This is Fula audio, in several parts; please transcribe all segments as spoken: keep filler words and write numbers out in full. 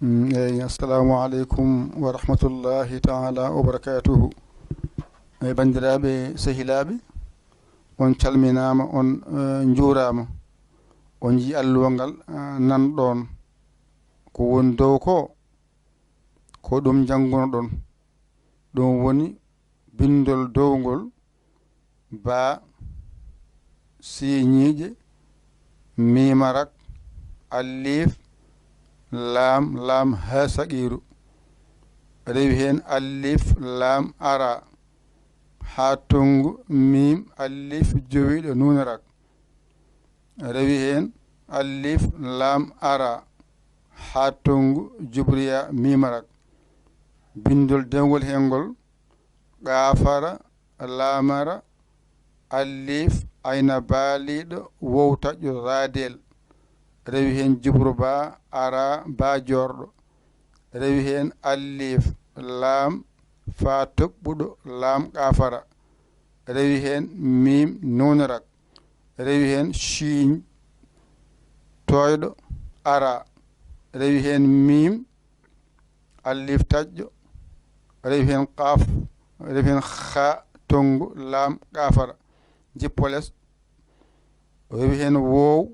Mm, eyi, assalamu aleykum wa rahmatullahi taala wa barakatuhu. E banndiraaɓe, sehilaaɓe, on calminaama, on, eh, njuuraama. On njii alluwa ngal, eh, nan ɗoon. Ko woni dow ko, ko ɗum njanngunoɗon. Ɗum woni binndol downgol, baa, siiñiiƴe, miima rak, alliif, laam, laam haa saqiiru. Rewi heen alliif, laam, ara, haa tonngu, miim, alliif, jowiiɗo, nuun rak. Rewi heen alliif, laam, ara, haa tonngu, jubriya, miima rak. Binndol dewngol heen ngol, qaafara, laamara, alliif, ayna baaliiɗo, wow taƴƴo, zaadeel. Rewi heen jubru baa, ara, baa joorɗo. Rewi heen alliif, laam, faa toɓɓuɗo, laam, qaafara. Rewi heen miim, nuun rak. Rewi heen ciiñ, tooyɗo, ara. Rewi heen miim, alliif taƴƴo, rewi heen qaaf, rewi heen haa tonngu, laam, qaafara, jippo les, rewi heen woow,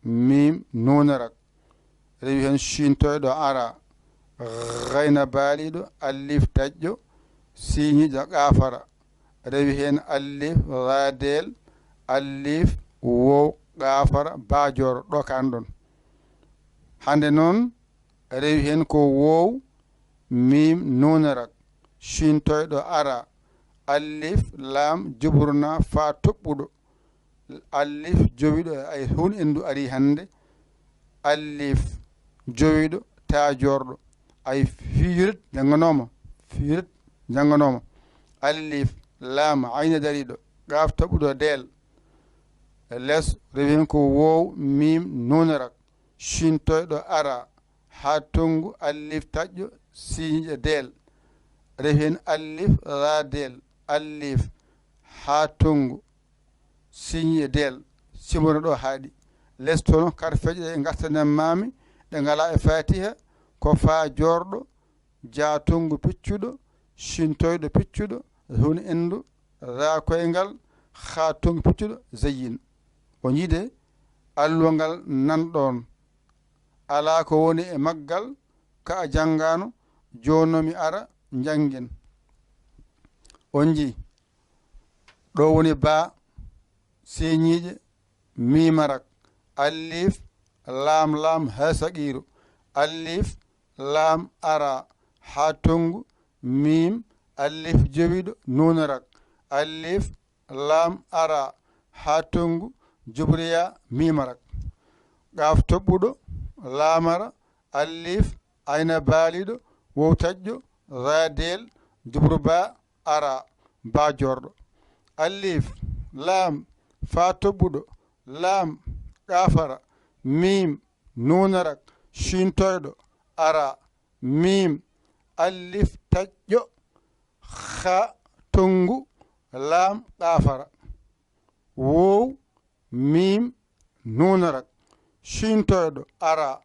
miim, nuun rak, rewi heen ciiñ tooyɗo, ara, gayna baaliiɗo, alliif taƴƴo, siiñiiɗo, qaafara, rewi heen alliif, zaadeel, alliif, woow, qaafara, baa joorɗo, ɗo kaan ɗoon. Hannde noon, rewi heen ko woow, miim, nuun rak, ciiñ tooyɗo, ara, alliif, laam, juburna, faa toɓɓuɗo, alliif, jowiiɗo, ay huun enndu arii hannde, alliif, jowiiɗo, taa joorɗo, ay fiirit, jannganooma, fiirit, jannganooma, alliif, laam, ayna dariiɗo, qaaf toɓɓuɗo, deel, les, rewi heen ko woow, miim, nuun rak, ciiñ tooyɗo, ara, haa tonngu, alliif taƴƴo, siiñiiɗo, deel. Rewi heen alliif, raa, deel, alliif, haa tonngu, siiñiiɗo, deel. Simono ɗo haaɗi. Les toon, karfeeje ɗe ngartanen maami, ɗe ngalaa e Faatiha, ko faa joorɗo, jaa tonngu piccuɗo, ciiñ tooyɗo piccuɗo, huun enndu, raa koyngal, haa tonngu piccuɗo, zayyin. O yiide alluwa ngal nan ɗoon. Alaa ko woni e maggal, ka a janngaano, jooni mi ara, njanngen. On njii, ɗo woni baa, siiñiiƴe, miima rak, alliif, laam, laam, haa saqiiru, alliif, laam, ara, haa tonngu, miim, alliif, jowiiɗo, nuun rak, alliif, laam, ara, haa tonngu, jubriya, miima rak. Qaaf toɓɓuɗo, laamara, alliif, ayna baaliiɗo, woow taƴƴo, raa, deel, jubru baa, ara, baa joorɗo. Alliif, laam, faa toɓɓuɗo, laam, qaafara, miim, nuun rak, ciiñ tooyɗo, ara, miim, alliif taƴƴo, haa tonngu, laam, qaafara, woow, miim, nuun rak, ciiñ tooyɗo, ara,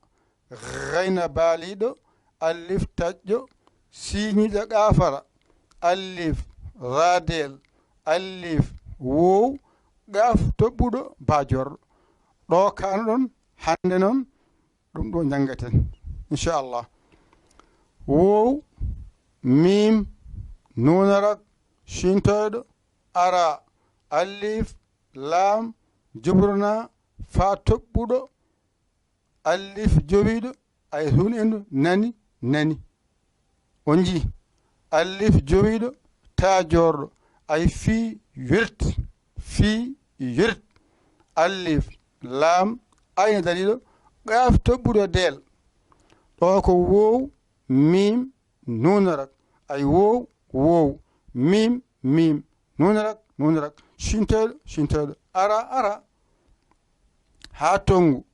gayna baaliiɗo, alliif taƴƴo, siiñiiɗo, qaafara, alliif, raa, deel, alliif, woow, qaaf toɓɓuɗo, baa joorɗo. Ɗo kaano ɗon hannde noon, ɗum ɗo njanngaten, inchallah. Woow, miim, nuun rak, ciiñ tooyɗo, ara, alliif, laam, jubruna, faa toɓɓuɗo, alliif jowiiɗo, ay huun enndu, nani, nani. On njii, alliif jowiiɗo, taa joorɗo, ay fii wirt, fii wirt, alliif, laam, ayna dariiɗo, qaaf toɓɓuɗo, deel. Ɗo ko woow, miim, nuun rak, ay woow, woow, miim, miim, nuun rak, nuun rak, ciiñ tooyɗo, ciiñ tooyɗo, ara, ara, haa tonngu,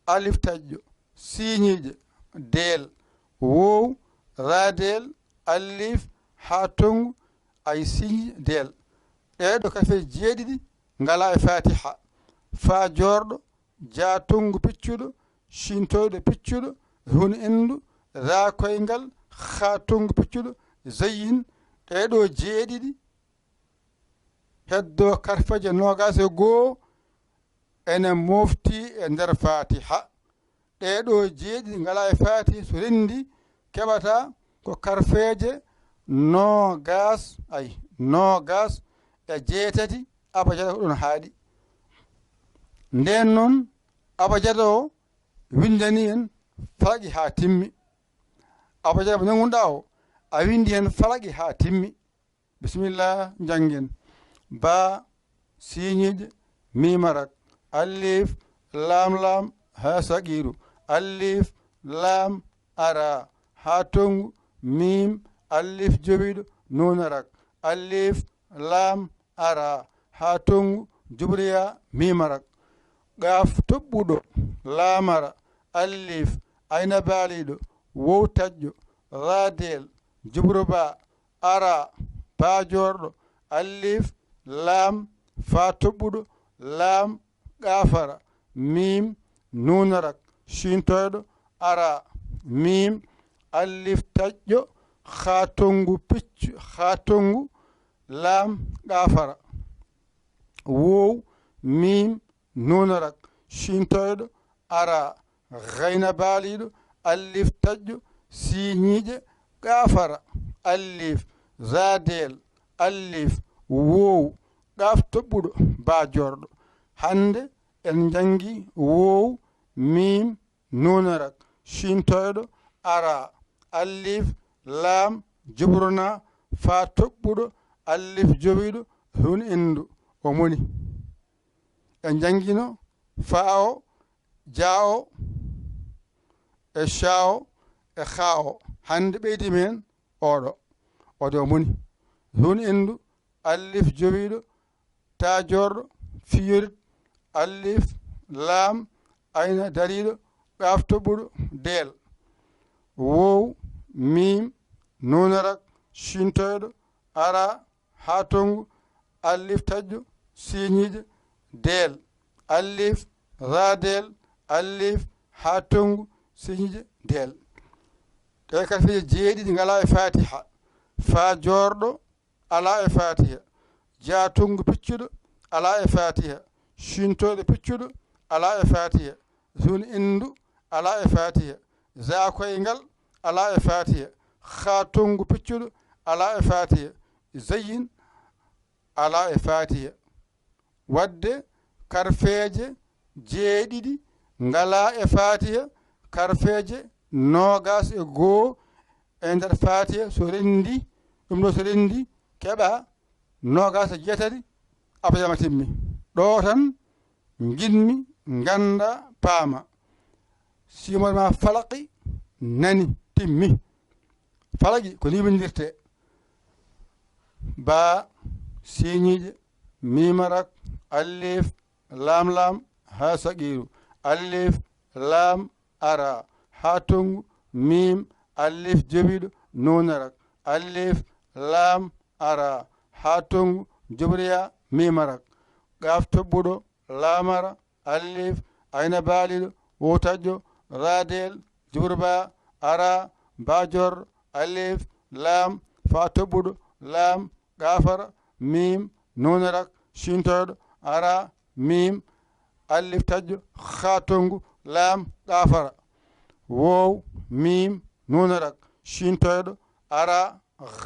alif taƴƴo, siiñiiƴe, deel, woow, raa, deel, alliif, haa tonngu, ay siiñiiƴe, deel. Ɗee ɗo kafe jeeɗiɗi ngalaa e Faatiha. Faa joorɗo, jaa tonngu piccuɗo, ciiñ tooyɗo piccuɗo, huun enndu, Za koyngal, ha tonngu piccuɗo, zayyin. Ɗee ɗoo jeeɗiɗi heddoo karfeeje noogaas e goo ene mofti e nder Faatiha. Ɗee ɗoo jeeɗiɗi ngalaa e Faatiha, so renndi keɓata ko karfeeje noogaas, ay, noogaas e jeetati, abajada ko ɗoon haaɗi. Ndeen noon, abajada o winndani en falaqi haa timmi. Abajada mo njanngunoɗaa o, a winndi heen falaqi haa timmi. Bisimilla, njanngen. Ba, siiñiiɗe, miim arak, alif, laam, laam, haa saqiiru, alif, laam, ara, haa tonngu, miim, alif jowiiɗo, nuun arak, alif, laam, ara, haa tonngu, jubriya, miim arak, qaaf toɓɓuɗo, laam ara, alif, ayna baaliiɗo, woow taƴƴo, raa deel, jubro baa, ara, baa joorɗo, alif, laam, faa toɓɓuɗo, laam, qaaf ara, miim, nuun arak, ciin toyɗo, ara, miim, alif taƴƴo, haa tonngu piccu, haa tonngu, laam, qaaf ara, woow, miim, nuun arak, ciin toyɗo, ara, gayna baaliiɗo, alif taƴƴo, siiñiiɗe, qaaf ara, alif, raa deel, alif, woow, qaaf toɓɓuɗo, baa joorɗo. Hannde en njanngi woow, miim, nuun arak, ciin toyɗo, ara, alif, laam, jubro naa, faa toɓɓuɗo, alif jowiiɗo, huun inndu, o moni. En njanngino faa o, jaa o, e caa o, e xaa o. Hannde ɓeydi men oɗo. Oɗo moni. Huun inndu, alif jowiiɗo, taa joorɗo, fii yorit, alif, laam, ayna dariiɗo, qaaf toɓɓuɗo, deel. Woow, miim, nuun arak, ciin toyɗo, ara, haa tonngu, alif taƴƴo, siiñiiɗe, deel, alif, raa deel, alif, haa tonngu, siiñiiɗe, deel. Ɗee karfeeje jeeɗiɗi ngalaa e Faatiha. Faa joorɗo alaa e Faatiha. Jaa tonngu piccuɗo alaa e Faatiha. Ciin toyɗo piccuɗo alaa e Faatiha. Huun inndu alaa e Faatiha. Zaa koyngal alaa e Faatiha. Xaa tonngu piccuɗo alaa e Faatiha. Zayyin alaa e Faatiha. Waɗde karfeeje jeeɗiɗi ngalaa e Faatiha, karfeeje noogaas e goo e nder Faatiha, so renndi, ɗum ɗo so renndi, keɓa noogaas e jeetati, abajada ma timmi. Ɗo tan njiɗmi ngannda, paama. Si mbaɗ ma falaqi, nani, timmi. Falaqi ko ni winndirtee. Baa, siiñiiɗe, miim arak, alif, laam laam, haa saqiiru, alif, laam, ara, haa tonngu, miim, alif jowiiɗo, nuun arak, alif, laam, ara, haa tonngu, jobriya, miim arak, qaaf toɓɓuɗo, laam ara, alif, ayna baaliiɗo, woow taƴƴo, raa deel, jubro baa, ara, baa joorɗo, alif, laam, faa toɓɓuɗo, laam, qaaf ara, miim, nuun arak, ciin toyɗo, ara, miim, alif taƴƴo, xaa tonngu, laam, qaaf ara, woow, miim, nuun arak, ciin toyɗo, ara,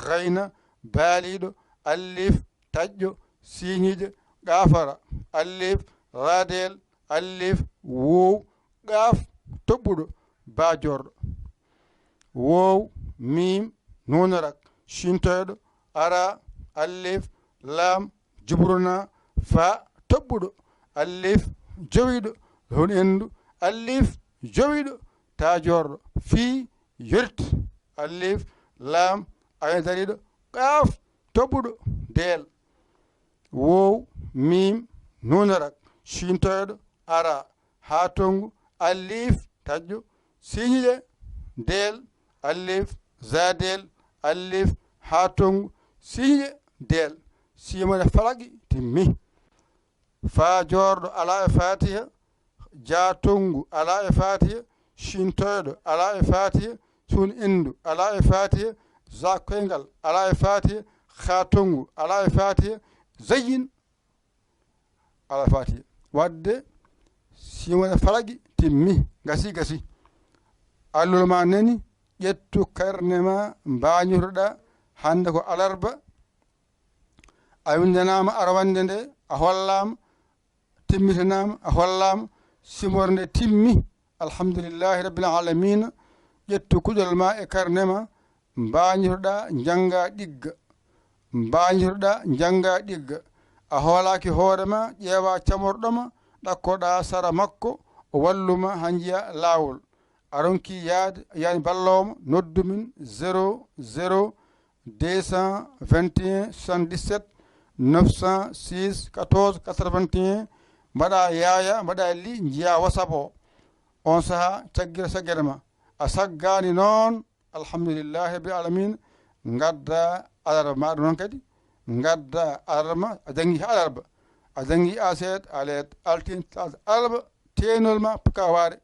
gayna, baaliiɗo, alif, taƴƴo, siiñiiɗe, qaaf ara, alif, raa deel, alif, woow, qaaf toɓɓuɗo, baa joorɗo. Woow, miim, nuun arak, ciin toyɗo, ara, alif, laam, jubro naa, faa toɓɓuɗo, alif jowiiɗo, huun inndu, alif jowiiɗo, taa joorɗo, fii yorit, alif, laam, ayna dariiɗo, qaaf toɓɓuɗo, deel, woow, miim, nuun arak, ciin toyɗo, ara, haa tonngu, alif taƴƴo, siiñiiɗe, deel, alif, zaa deel, alif, haa tonngu, siiñiiɗe, deel, si mbaɗ ma falaqi, timmi. Faa joorɗo alaa e Faatiha, jaa tonngu alaa e Faatiha, ciin toyɗo alaa e Faatiha, Sun inndu alaa e faatiha, za koyngal alaa e faatiha, khaa tonngu alaa e faatiha, zayyin alaa e faatiha. Waɗde si wona falaqi timmi, gasi, gasi. Allol ma nani, ƴettu karne ma, mbaañotoɗaa, hannde ko alarba, a winndanaama arwannde nde, a hollaama, timmitanaama, a hollaama, simorde nde timmi, alhamdulillahi rabbil alamina, ƴettu kuɗol ma e karne ma, mbaañotoɗaa, njanngaa ɗigga, mbaañotoɗaa, njanngaa ɗigga, a hoolaaki hoore ma, ƴeewaa camorɗo ma, ɗakkoɗaa sara makko, o wallu ma haa njiya laawol. A ronki yaade, a yiyaani balloowo ma, noddu min zéro zéro deux cent vingt et un soixante-dix-sept neuf cent six quatorze quatre-vingt-un, mbaɗa yaaya, mbaɗa li, njiya WhatsApp o. On sahaa caggira saggere ma. A saggaani noon, alhamdulillahi rabbil alamin, ngadda alarba maɗa noon kadi, ngadda alarba ma, a janngi haa alarba. A janngi aset, alet, altin, talaata, alarba, teenol ma, paka waare.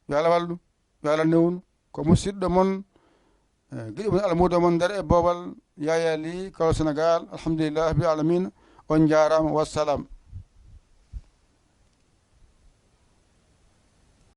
Yo Allah wallu, yo Allah newnu. Ko musidɗo mon, eh, giɗo mon, almuudo mon nder e boowal, Yaya Ly, Kolo Sénégal. Alhamdulillah, rabbil alamin. On njaaraama, wassalam.